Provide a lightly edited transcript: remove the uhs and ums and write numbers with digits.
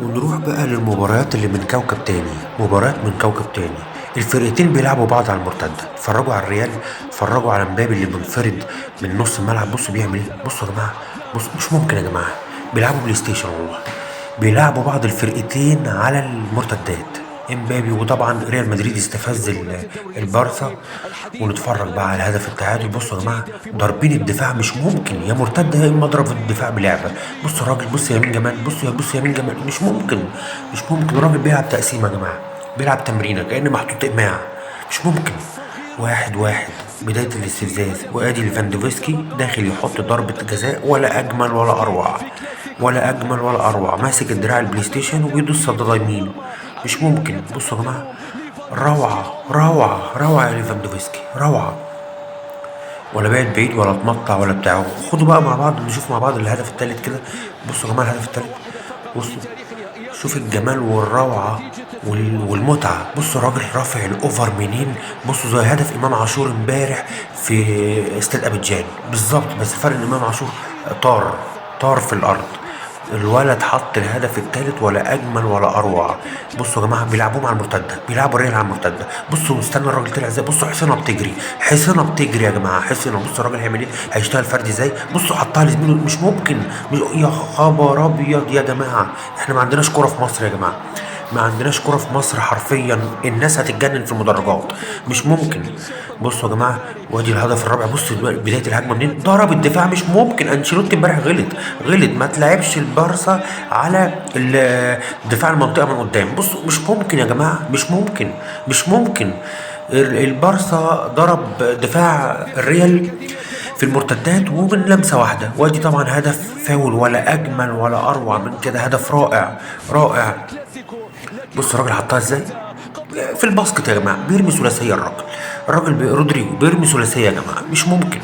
ونروح بقى للمباريات اللي من كوكب تاني، مباريات من كوكب تاني. الفرقتين بيلعبوا بعض على المرتدة. اتفرجوا على الريال، اتفرجوا على مبابي اللي منفرد من نص الملعب. بصوا بيعمل ايه، بصوا يا جماعة، بصوا مش ممكن يا جماعة، بيلعبوا بلاي ستيشن والله، بيلعبوا بعض الفرقتين على المرتدات. امبابي وطبعا ريال مدريد استفز البارسا. ونتفرج بقى على هدف التعادل. بصوا يا جماعة، ضاربين الدفاع مش ممكن، يا مرتدة يا اما اضرب الدفاع بلعبه. بصوا الراجل، بص يمين جمال، بص يا بص يمين جمال، مش ممكن، مش ممكن. الراجل بيلعب تقسيمه يا جماعة، بيلعب تمرينه كأن محطوط اقماع، مش ممكن. 1-1 بداية الاستفزاز، وادي ليفاندوفسكي داخل يحط ضربة جزاء ولا اجمل ولا اروع، ولا اجمل ولا اروع. ماسك الدراع البلاي ستيشن وبيدوس صدى يمين، مش ممكن. بصوا يا جماعة، روعة روعة روعة يا ليفاندوفسكي، روعة. ولا بعد بعيد ولا اتمطع ولا بتاع. خدوا بقى مع بعض نشوف مع بعض الهدف الثالث كده. بصوا يا جماعة الهدف الثالث، بصوا شوف الجمال والروعة والمتعة. بصوا الراجل رافع الأوفر منين، بصوا زي هدف إمام عاشور امبارح في استاد أبيجان بالظبط، بس فرق إن إمام عاشور طار في الأرض. الولد حط الهدف الثالث ولا اجمل ولا اروع. بصوا يا جماعة بيلعبوه مع المرتدة، بيلعبوا الريال على المرتدة. بصوا استنى الراجل طلع ازاي، بصوا حصينة بتجري، حصينة بتجري يا جماعة، حصينة. بصوا الراجل هيعمل ايه، هيشتغل فردي ازاي. بصوا حطها لزميله، مش ممكن، مش يا خبر ابيض يا جماعة. احنا ما عندناش كورة في مصر يا جماعة، ما عندناش كرة في مصر حرفيا، الناس هتتجنن في المدرجات، مش ممكن. بصوا يا جماعة وادي الهدف الرابع. بصوا بداية الهجمة منين، ضرب الدفاع مش ممكن. انشيلوتي امبارح غلط، غلط، ما تلعبش البارسا على دفاع المنطقة من قدام. بصوا مش ممكن يا جماعة، مش ممكن، مش ممكن. البارسا ضرب دفاع الريال في المرتدات ومن لمسة واحدة. وادي طبعا هدف فاول ولا أجمل ولا أروع من كده، هدف رائع رائع. بص الراجل حطها ازاي في ال basket يا جماعة، بيرمي ثلاثية الراجل، الراجل رودريجو بيرمي ثلاثية يا جماعة، مش ممكن.